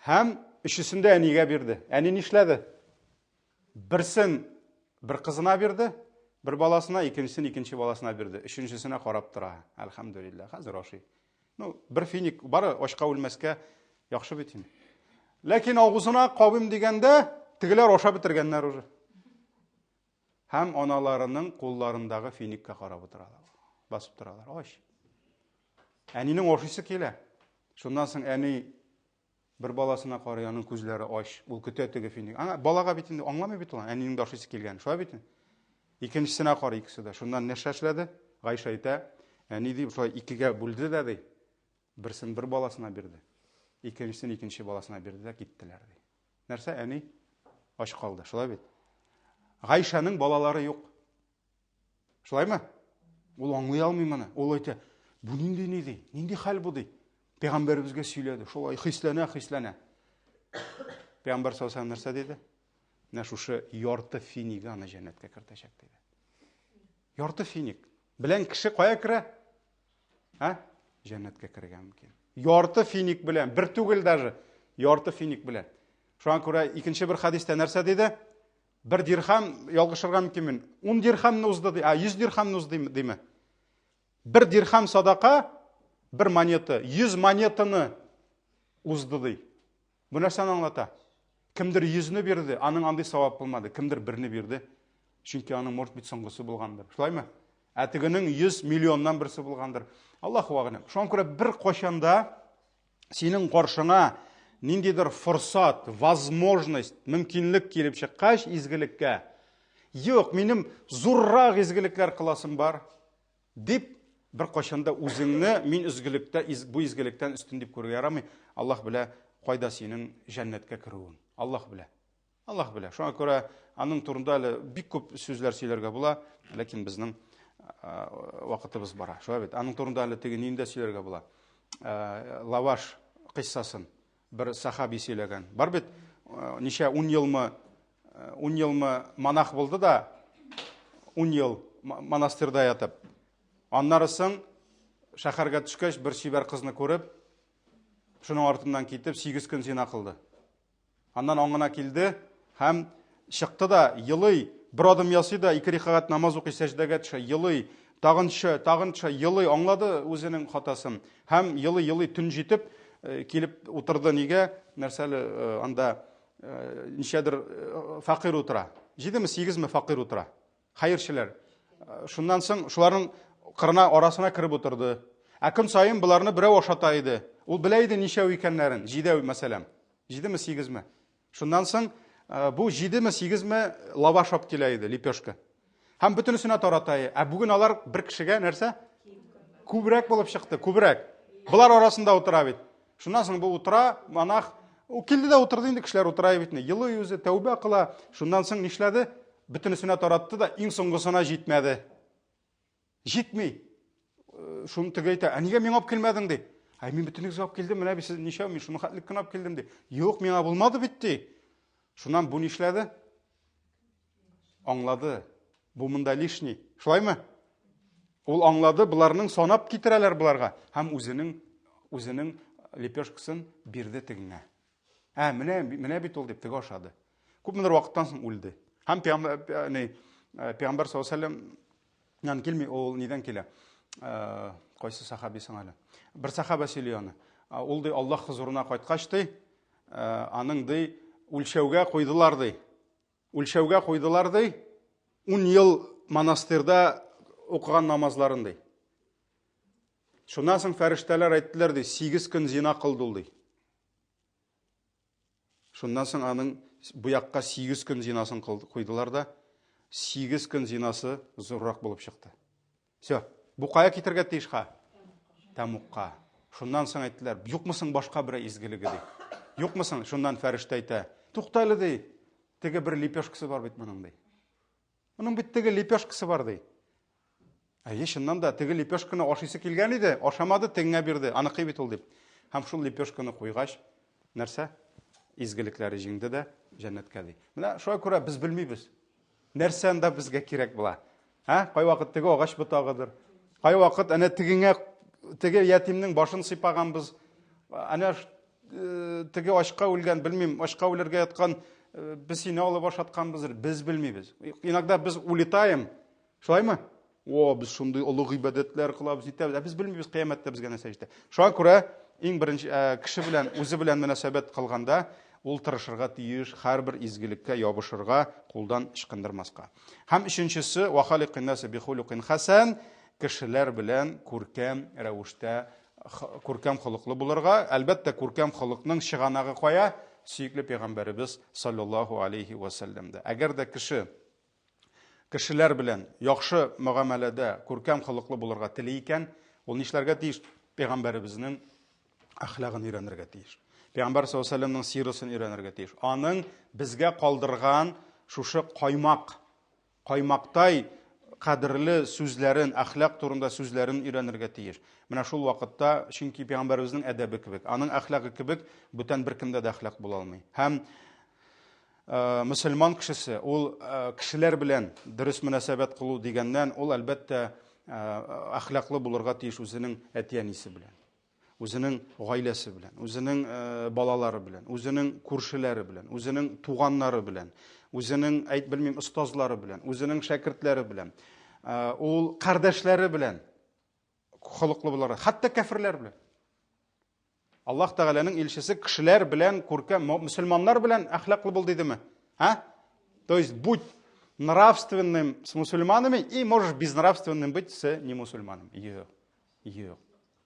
Һәм өчесен дә әнигә бирде. Әни нишләде? Берсен бер кызына бирде, бер баласына, икенчесен икенче баласына бирде. Өченчесенә карап тора. Әлхәмдүлилләһ, хәзер ашый. Ну, бер финик бары ачка үлмәскә яхшы бит инде. Ләкин авызына кабыйм дигәндә, тегеләр ашап бетергәннәр уже. Һәм аналарының кулларындагы финикка карап утыралар. Басып торалар. Ач. Әнинең ашыйсы килә. Шуннан соң әни бер баласына карый, аның күзләре ач. Ул көтә теге финик. Аңа балага бит инде аңламый бит ул, әнинең дә ашыйсы килгән. Шулай бит? Икенчесенә карый икесе дә. Шуннан нәрсә эшләде? Гайшә әйтә, әни ди, шулай икегә бүлде дә ди. Берсен бер баласына бирде. Икенчесен икенче баласына бирде дә киттеләр ди. Нәрсә, әни ач калды, шулай бит? Гайшәнең балалары юк. Шулаймы? Ул аңлый алмый моны. Ул әйтә, бу нинди ни ди? Нинди хәл бу ди? Пәйгамбәребезгә сөйләде. Шулай хисләнә, хисләнә. Пәйгамбәр саллаллаху нәрсә диде? Менә шушы ярты финик аны җәннәткә кертәчәк диде. Ярты финик. Белән кеше кая керә? Ә? Җәннәткә керергә мөмкин. Ярты финик белән, бер түгел даже, ярты финик белән. Шуңа күрә икенче бер хадистә нәрсә диде? Бер дирхам, ялгышырга мөмкинмен, 10 дирхамны узды ди, а 100 дирхамны узды диме? Бер дирхам садака, бер монета, 100 монетаны узды ди. Бу нәрсәне аңлата? Кемдер йөзне бирде, аның андый савап булмады. Кемдер берне бирде, чөнки аның может быть соңгысы булгандыр. Шулаймы? Ә тегенең 100 миллионнан берсе булгандыр. Аллаһу әгъләм. Шуңа күрә бер кайчанда синең каршыңа ниндидер форсат, возможность, мөмкинлек килеп чыккач изгелеккә, юк, минем зуррак изгелекләр кыласым бар, Дип, беркайчан да үзеңне мин изгелектә, бу изгелектән өстен дип күрергә ярамый. Аллаһ белә, кайда синең җәннәткә керүең. Аллаһ белә. Аллаһ белә. Шуңа күрә аның турында әле бик күп сүзләр сөйләргә була, ләкин безнең вакытыбыз бара. Шулай бит. Аның турында әле теге нинди дә сөйләргә була. Лаваш кыйссасын бер сахаби сөйләгән. Бар бит, ничә 10 елмы 10 елмы монах булды да, 10 ел монастырьда ятып. Аннары соң шәһәргә төшкәч, бер чибәр кызны күреп, шуның артыннан китеп, 8 көн зина кылды. Аннан аңына килде һәм чыкты да елый, бер адым ясый да, ике рикагать намаз укый, сәҗдәгә төшә, елый, тагын төшә, тагын төшә, елый, аңлады үзенең хатасын. Һәм елый-елый төн җитеп, э, килеп утырды нигә? Нәрсәле э, анда э, ничәдер факир утыра. Җидеме, сигезме факир утыра. Хәерчеләр. Шуннан соң шуларның кырына арасына кереп утырды. Ә көн саен боларны берәү ашата иде. Ул белә иде ничәү икәннәрен, җидәү мәсәлән. Җидеме, сигезме. Шуннан соң бу җидеме, сигезме лаваш алып килә иде, лепешка. Һәм бөтенесенә тарата иде. Ә бүген алар бер кешегә нәрсә? Күбрәк булып чыкты, күбрәк. Болар арасында утыра бит. Шуннан соң бу утыра, монах, ул килде дә утырды инде, кешеләр утыра бит инде. Елый үзе, тәүбә кыла. Шуннан соң нишләде? Бөтенесенә таратты да, иң соңгысына җитмәде. Җитми. Э, шуны теге әйтә, ә нигә миңа алып килмәдең ди. Әй, мин бөтенегезгә алып килдем, менә бит сез ничәү, мин шуны хәтлек кенә алып килдем ди. Юк, миңа булмады бит ди. Шуннан бу нишләде? Аңлады. Бу монда лишний. Шулаймы? Ул аңлады, боларның санап китерәләр боларга һәм үзенең үзенең лепешкасын бирде тегеңә. Ә, менә, менә бит ул дип теге ашады. Күпмедер вакыттан соң үлде. Һәм пәйгамбәр ни, пәйгамбәр саллаллаһу алейһи вәсәлләм килми, ул нидән килә? Кайсы сахаби соң әле? Бер сахаба сөйли аны. Ул ди Аллаһ хозурына кайткач ди, аның ди үлчәүгә куйдылар ди. Үлчәүгә куйдылар ди. 10 ел монастырьда укыган намазларын ди. Шуннан соң фәрештәләр әйттеләр ди, 8 көн зина кылды ул ди. Шуннан соң аның бу якка 8 көн зинасын куйдылар да, 8 көн зинасы зуррак булып чыкты. Все. Бу кая китергә тиеш ха? Тәмукка. Шуннан соң әйттеләр, юкмы соң башка берәр изгелеге ди. Юкмы соң? Шуннан фәрештә әйтә, тукта әле ди. Теге бер лепешкасы бар бит моның ди. Моның бит теге лепешкасы бар ди. Әйе, чыннан да теге лепешканы ашыйсы килгән иде, ашамады, тегеңә бирде. Аныкы бит ул дип. Һәм шул лепешканы куйгач, нәрсә? Изгелекләре җиңде дә җәннәткә ди. Менә шуңа күрә без белмибез. Нәрсә анда безгә кирәк була? Ә? Кайвакыт теге агач ботагыдыр. Кайвакыт әнә тегеңә теге ятимнең башын сыйпаганбыз. Әнә э, теге ачка үлгән, белмим, ачка үлергә яткан э, без сине алып ашатканбыздыр, без белмибез. Иногда без улетаем, шулаймы? О, без шундый олы гыйбадәтләр кылабыз, итәбез. Ә без белмибез кыямәттә безгә нәрсә җитә. Шуңа күрә иң беренче э, кеше белән үзе белән мөнәсәбәт кылганда ул тырышырга тиеш һәрбер изгелеккә ябышырга, кулдан ычкындырмаска. Һәм өченчесе, вахаликын насе бихулукин хасан, кешеләр белән күркәм рәвештә күркәм холыклы булырга. Әлбәттә, күркәм холыкның чыганагы кая? Сөекле пәйгамбәребез саллаллаһу алейхи ва сәлләмдә. Әгәр дә кеше кешеләр белән яхшы мөгамәләдә күркәм холыклы булырга тели икән, ул нишләргә тиеш? Пәйгамбәребезнең әхлагын өйрәнергә тиеш. Пәйгамбәр саллаллаһу алейһи ва сәлләмнең сирасын өйрәнергә тиеш. Аның безгә калдырган шушы каймак каймактай кадерле сүзләрен, әхлак турында сүзләрен өйрәнергә тиеш. Менә шул вакытта, чөнки пәйгамбәребезнең әдәбе кебек, аның әхлагы кебек бүтән беркемдә дә әхлак була алмый. Һәм э, мөселман кешесе ул э, кешеләр белән дөрес мөнәсәбәт кылу дигәннән, ул әлбәттә э, әхлаклы булырга тиеш үзенең әти-әнисе белән. Үзенең гаиләсе белән, үзенең э, балалары белән, үзенең күршеләре белән, үзенең туганнары белән, үзенең, әйт белмим, остазлары белән, үзенең шәкертләре белән, э, ул кардәшләре белән холыклы буларга, хәтта кәферләр белән. Аллаһ Тәгаләнең илчесе кешеләр белән күркәм, мөселманнар белән әхлаклы бул дидеме? А? То есть будь нравственным с мусульманами и можешь безнравственным быть с немусульманами. Юк. Юк.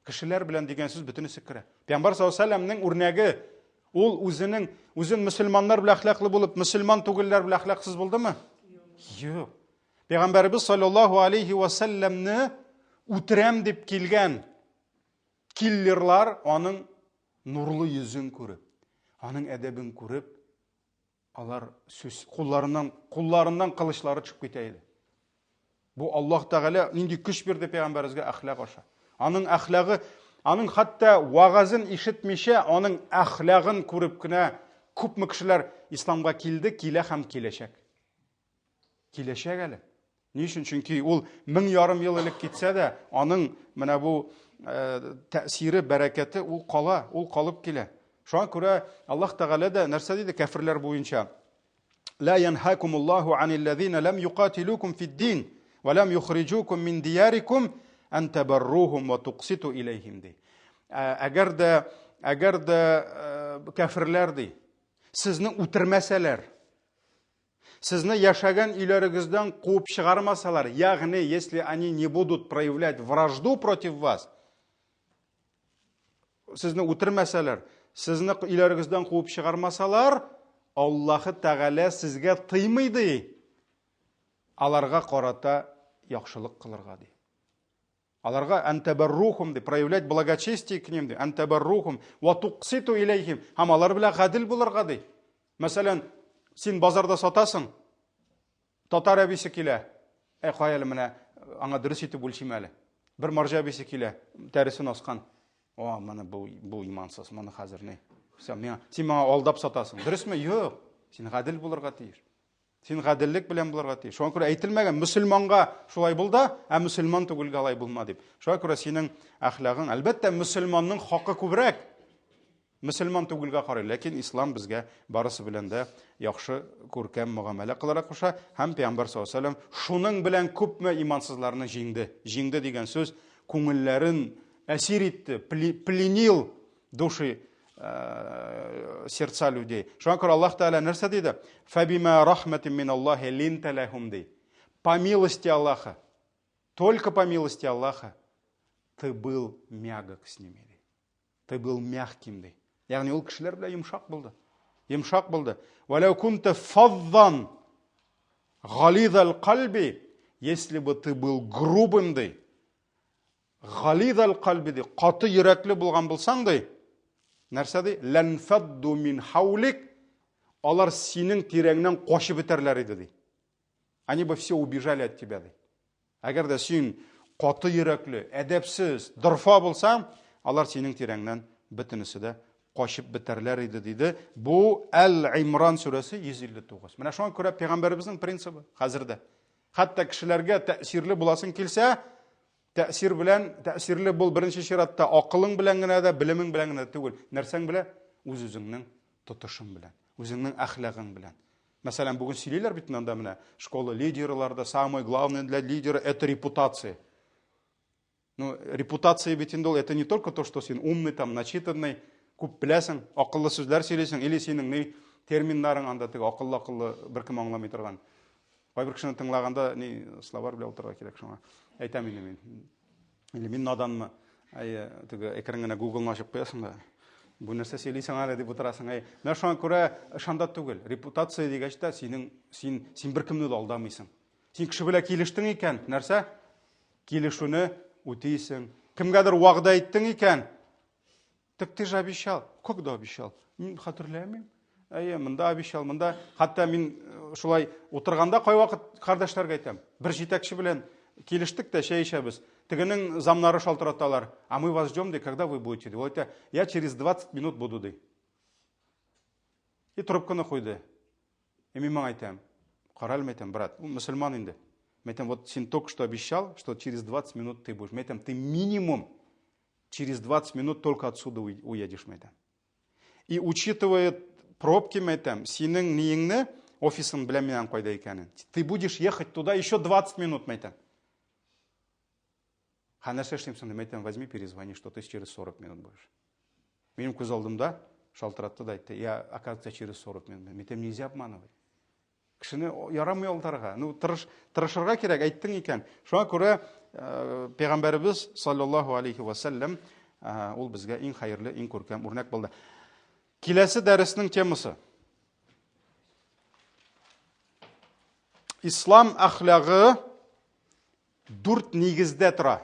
Кешеләр белән дигән сүз бөтенесе керә. Пәйгамбәр саллаллаһу алейһи вәсәлләмнең үрнәге ул үзенең үзен мөселманнар белән әхлаклы булып, мөселман түгелләр белән әхлаксыз булдымы? Юк. Пәйгамбәребез саллаллаһу алейһи вәсәлләмне үтерәм дип килгән киллерлар аның нурлы йөзен күреп, аның әдәбен күреп, Алар сүз кулларыннан кулларыннан кылычлары төшеп китә иде. Бу Аллаһ Тәгалә нинди көч бирде пәйгамбәребезгә әхлак аша. Аның әхлагы, аның хәтта вагазын ишетмичә, аның әхлагын күреп кенә күпме кешеләр исламга килде, килә һәм киләчәк. Киләчәк әле. Ни өчен? Чөнки ул 1500 ел элек китсә дә, аның менә бу э, тәэсире, бәрәкәте ул кала, ул калып килә. Шуңа күрә Аллаһ Тәгалә дә нәрсә диде кәферләр буенча? Ла янһакумуллаһу аниллазина лам юкатилукум фид-дин ва лам юхриҗукум мин диярикум ан табаррухум ва туқситу илейхим ди. Э, әгәр дә әгәр дә э, кәферләр ди, сезне үтермәсәләр, Сезне яшәгән өйләрегездән куып чыгармасалар, ягъни, если они не будут проявлять вражду против вас, сезне үтермәсәләр, сезне өйләрегездән куып чыгармасалар, Аллаһы Тәгалә сезгә тыймый ди. Аларга карата яхшылык кылырга ди. Аларга әнтәбәррухум ди, проявлять благочестие к ним ди, әнтәбәррухум ва туқситу иләйхим. Һәм алар белән гадел булырга ди. Мәсәлән, син базарда сатасың, татар әбисе килә. Әй, кая әле менә аңа дөрес итеп үлчим әле. Бер марҗа әбисе килә, тәресен аскан. О, моны бу, бу имансыз, моны хәзер ни. Все, миңа, син миңа алдап сатасың. Дөресме? Юк. Син гадел булырга тиеш. Син гаделлек белән булырга тиеш. Шуңа күрә әйтелмәгән, мөселманга шулай бул да, ә мөселман түгелгә алай булма дип. Шуңа күрә синең әхлагың, әлбәттә, мөселманның хакы күбрәк. Мөселман түгелгә карый, ләкин ислам безгә барысы белән дә яхшы күркәм мөгамәлә кылырга куша һәм пәйгамбәр саллаллаһу алейһи вәсәлләм шуның белән күпме имансызларны җиңде. Җиңде дигән сүз күңелләрен әсир итте, пленил души э, сердца людей. Шуңа күрә Аллаһ Тәгалә нәрсә диде? Фәбима рахматин мин Аллаһи линта ләһум ди. По милости Аллаха, только по милости Аллаха ты был мягок с ними. Ди. Ты был мягким ди. Ягъни ул кешеләр белән йомшак булды. Йомшак булды. Вәләү кунта фаддан гализал кальби, если бы ты был грубым ди, Гализал кальби ди, каты йөрәкле булган булсаң ди, нәрсә ди? Ләнфадду мин хаулик, алар синең тирәңнән качып бетәрләр иде ди. Они бы все убежали от тебя ди. Әгәр дә син каты йөрәкле, әдәпсез, дорфа булсаң, алар синең тирәңнән бөтенесе дә качып бетәрләр иде диде. Бу Әл-Имран сүрәсе 159. Менә шуңа күрә пәйгамбәребезнең принцибы хәзер дә. Хәтта кешеләргә тәэсирле буласың килсә, тәэсир белән, тәэсирле бул беренче чиратта акылың белән генә дә, белемең белән генә түгел. Нәрсәң белән? Үз-үзеңнең тотышың белән, үзеңнең әхлагың белән. Мәсәлән, бүген сөйлиләр бит монда менә школа лидерларда самое главное для лидера это репутация. Ну, репутация бит инде ул, это не только то, что син умный там, начитанный, күп беләсең, акыллы сүзләр сөйлисең, или синең ни терминнарың анда теге акыллы-акыллы беркем аңламый торган. Кайбер кешене тыңлаганда ни словарь белән утырырга кирәк шуңа. Әйтәм инде мин. Или мин наданмы? Әй, теге әкрен генә Google-ны ачып куясың да. Бу нәрсә сөйлисең әле дип утырасың. Әй, менә шуңа күрә ышанда түгел. Репутация дигәч тә синең син син беркемне дә алдамыйсың. Син кеше белән килештең икән, нәрсә? Килешүне үтисең. Кемгәдер вәгъдә иттең икән, так ты же обещал. Когда обещал? Мин хәтерләмим. Әйе, монда обещал, монда. Хәтта мин э, шулай утырганда кайвакыт кардәшләргә әйтәм. Бер җитәкче белән килештек тә чәй эчәбез. Тегенең замнары шалтыраталар. А мы вас ждем, ди, когда вы будете? Ди. Ул әйтә, я через 20 минут буду, ди. И трубканы куйды. И мин моңа әйтәм, кара әле, әйтәм, брат, ул мөселман инде. Мин әйтәм, вот син только что обещал, что через 20 минут ты будешь. Мин әйтәм, ты минимум через 20 минут только отсюда уедешь, мин әйтәм. И учитывая пробки, мин әйтәм, синең ниеңне, офисың белән миннән кайда икәнен. Ты будешь ехать туда еще 20 минут, мин әйтәм. Ха, нәрсә эшлим соң, әйтәм, возьми, перезвони, что ты через 40 минут будешь. Минем күз алдымда шалтыратты да әйтте, я, оказывается, через 40 минут. Мин әйтәм, нельзя обманывать. Кешене ярамый алдарга. Ну, тырыш, тырышырга кирәк, әйттең икән. Шуңа күрә э, пәйгамбәребез саллаллаһу алейхи ва сәлләм э, ул безгә иң хәерле, иң күркәм үрнәк булды. Киләсе дәреснең темасы. Ислам әхлагы дүрт нигездә тора.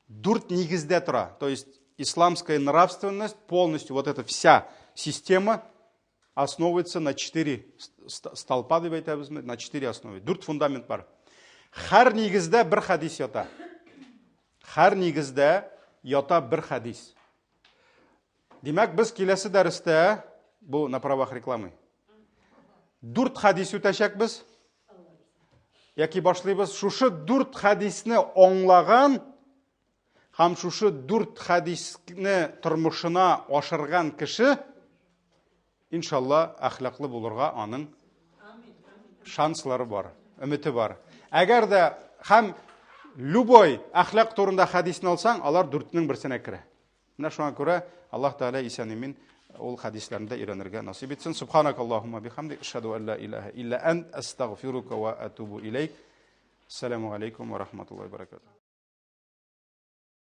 Дүрт нигездә тора. То есть исламская нравственность, полностью вот эта вся система основывается на четыре столпа дип әйтәбезме, на четыре основе. Дүрт фундамент бар. Һәр нигездә бер хәдис ята. Һәр нигездә ята бер хәдис. Димәк, без киләсе дәрестә, бу на правах рекламы, дүрт хәдис үтәчәкбез. Яки башлыйбыз. Шушы дүрт хәдисне аңлаган һәм шушы дүрт хәдисне тормышына ашырган кеше, иншалла, әхлаклы булырга аның шанслары бар, өмете бар. Әгәр дә һәм любой әхлак турында хәдисне алсаң, алар дүртнең берсенә керә. Менә шуңа күрә Аллаһ Тәгалә исән-имин ул хәдисләрне дә өйрәнергә насыйп итсен. Субханакаллаһумма бихамдик, ашһаду ан ла илаһа илля ант, астагфирука ва атубу илейк. Ассаламу алейкум ва рахматуллахи ва баракатух.